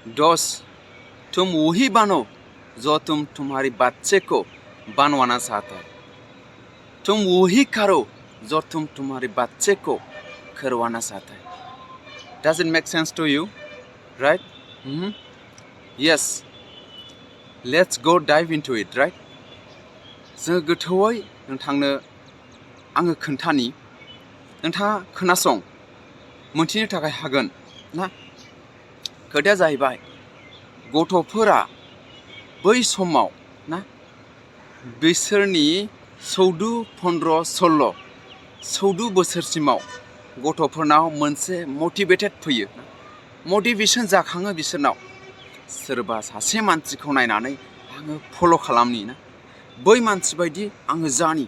दोस्त तुम वही बनो जो तुम तुम्हारी बच्चे को बनवाना चाहता है तुम वही करो जो तुम तुम्हारे बच्चे को करवाना चाहता है Does it make sense to you? Right? Yes. Let's go dive into it, right? जों गोथौयै नोंथांनो आङो खोन्थानि नोंथाङा खोनासं मोनथिनो थाखाय हागोन ना खोथाया जाहैबाय गथ'फोरा बै समाव ना बिसोरनि 14-15-16 बोसोरसिमाव गथ'फोरनाव मोनसे मटिभेटेड फैयो मटिभेसन जाखाङो बिसोरनाव सोरबा सासे मानसिखौ नायनानै आङो फल' खालामनि ना बै मानसि बायदि आङो जानि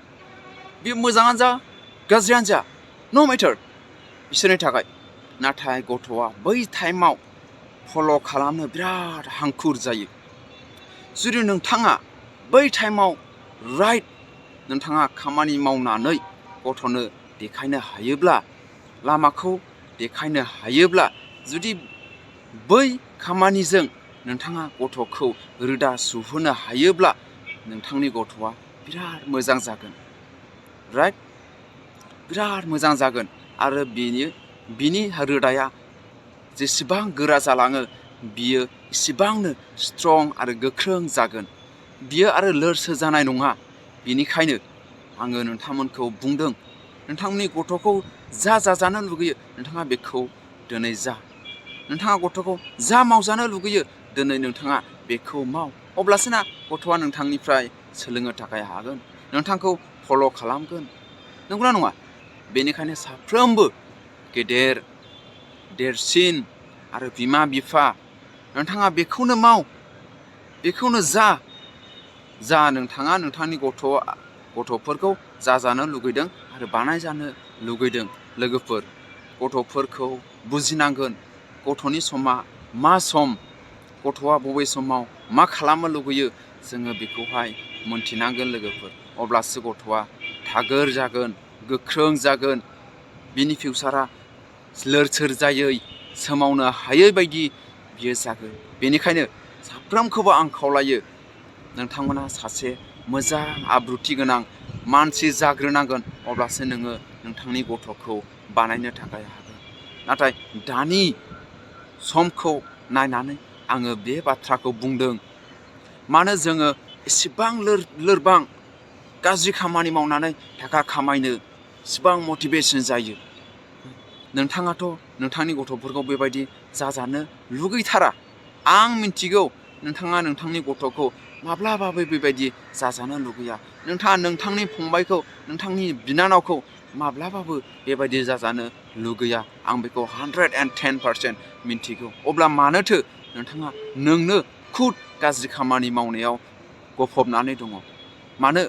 बे मोजाङानो जा गाज्रियानो जा नो मेटार बिसोरनि थाखाय नाथाय गथ'आ बै टाइमाव फल' खालामनो बिराद हांखुर जायो जुदि नोंथाङा बै टाइमाव राइट नोंथाङा खामानि मावनानै गथ'नो देखायनो हायोब्ला लामाखौ देखायनो हायोब्ला जुदि बै खामानिजों नोंथाङा गथ'खौ रोदा सुहोनो हायोब्ला नोंथांनि गथ'आ बिराद मोजां जागोन राइट बिराद मोजां जागोन आरो बिनि रोदाया जेसेबां गोरा जालाङो बियो एसेबांनो स्ट्रं आरो गोख्रों जागोन बियो आरो लोरसो जानाय नङा बेनिखायनो आङो नोंथांमोनखौ बुंदों नोंथांमोननि गथ'खौ जाजानो लुगैयो नोंथाङा बेखौ दिनै जा नोंथाङा गथ'खौ जा मावजानो लुगैयो दिनै नोंथाङा बेखौ माव अब्लासो ना गथ'आ नोंथांनिफ्राय सोलोंनो थाखाय हागोन नोंथांखौ फल' खालामगोन नंगौना नङा बेनिखायनो साफ्रोमबो गेदेर देरसिन आरो बिमा बिफा नोंथाङा बेखौनो माव बेखौनो जा नोंथाङा नोंथांनि गथ'फोरखौ जाजानो लुगैदों आरो बानायजानो लुगैदों लोगोफोर गथ'फोरखौ बुजिनांगोन गथ'नि समा मा सम गथ'आ बबे समाव मा खालामनो लुगैयो जोङो बेखौहाय मोनथिनांगोन लोगोफोर अब्लासो गथ'आ थागोर जागोन गोख्रों जागोन बिनि फिउचारा लोरसोर जायै सोमावनो हायै बायदि बियो जागोन बेनिखायनो साफ्रोमखौबो आं खावलायो नोंथांमोना सासे मोजां आब्रुथि गोनां मानसि जाग्रोनांगोन अब्लासो नोङो नोंथांनि गथ'खौ बानायनो थाखाय हागोन नाथाय दानि समखौ नायनानै आङो बे बाथ्राखौ बुंदों मानो जोङो एसेबां लोरबां गाज्रि खामानि मावनानै थाखा खामायनो एसेबां मटिभेसन जायो नोंथाङाथ' नोंथांनि गथ'फोरखौ बेबायदि जाजानो लुगैथारा आं मिन्थिगौ नोंथाङा नोंथांनि गथ'खौ माब्लाबाबो बेबायदि जाजानो लुगैया नोंथाङा नोंथांनि फंबायखौ नोंथांनि बिनानावखौ माब्लाबाबो बेबायदि जाजानो लुगैया आं बेखौ 110% मिन्थिगौ अब्ला मानोथो नोंथाङा नोंनो खुद गाज्रि खामानि मावनायाव गफबनानै दङ मानो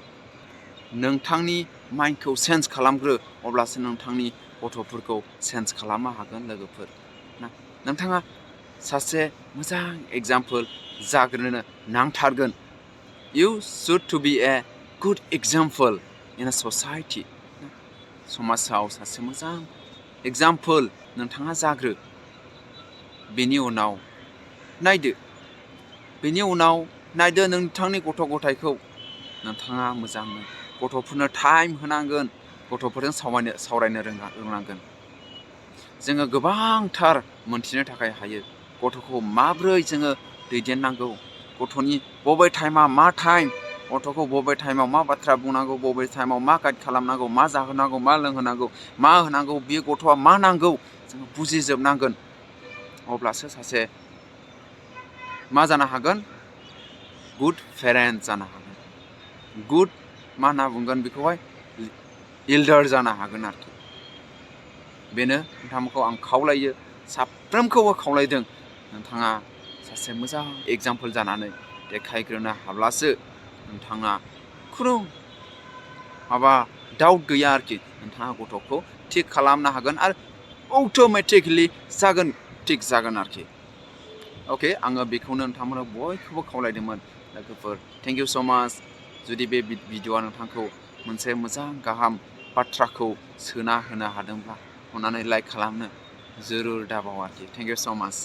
नोंथांनि माइन्डखौ चेन्ज खालामग्रो अब्लासो नोंथांनि गथ'फोरखौ चेन्ज खालामनो हागोन लोगोफोर ना नोंथाङा सासे मोजां एग्जाम्पोल जाग्रोनो नांथारगोन You should to be a good example in a society समाजाव सासे मोजां एग्जाम्पोल नोंथाङा जाग्रो बेनि उनाव नायदो नोंथांनि गथ' गथायखौ नोंथाङा मोजाङै गथ'फोरनो टाइम होनांगोन गथ'फोरजों सावरायनो रोंनांगोन जोङो गोबांथार मोनथिनो थाखाय हायो गथ'खौ माब्रै जोङो दैदेननांगौ गथ'नि बबे टाइमा मा टाइम गथ'खौ बबे टाइमाव मा बाथ्रा बुंनांगौ बबे टाइमाव मा गाइड खालामनांगौ मा जाहोनांगौ मा लोंहोनांगौ मा होनांगौ बे गथ'आ मा नांगौ जोङो बुजिजोबनांगोन अब्लासो सासे मा जानो हागोन गुड पेरेन्ट जानो हागोन गुड मा होनना बुंगोन बेखौहाय इल्डार जानो हागोन आरोखि बेनो नोंथांमोनखौ आं खावलायो साफ्रोमखौबो खावलायदों नोंथाङा सासे मोजां एग्जाम्पोल जानानै देखायग्रोनो हाब्लासो नोंथाङा खुनु डाउट गैया आरोखि नोंथाङा गथ'खौ थिग खालामनो हागोन आरो अट'मेटिकलि थिग जागोन आरोखि अके आङो बेखौनो नोंथांमोननो बयखौबो खावलायदोंमोन लोगोफोर थेंक इउ स' माच जुदि बे भिडिअ'आ नोंथांखौ मोनसे मोजां गाहाम बाथ्राखौ सोना होनो हादोंब्ला अन्नानै लाइक खालामनो जरुर दाबाव आरोखि थेंक इउ स' माच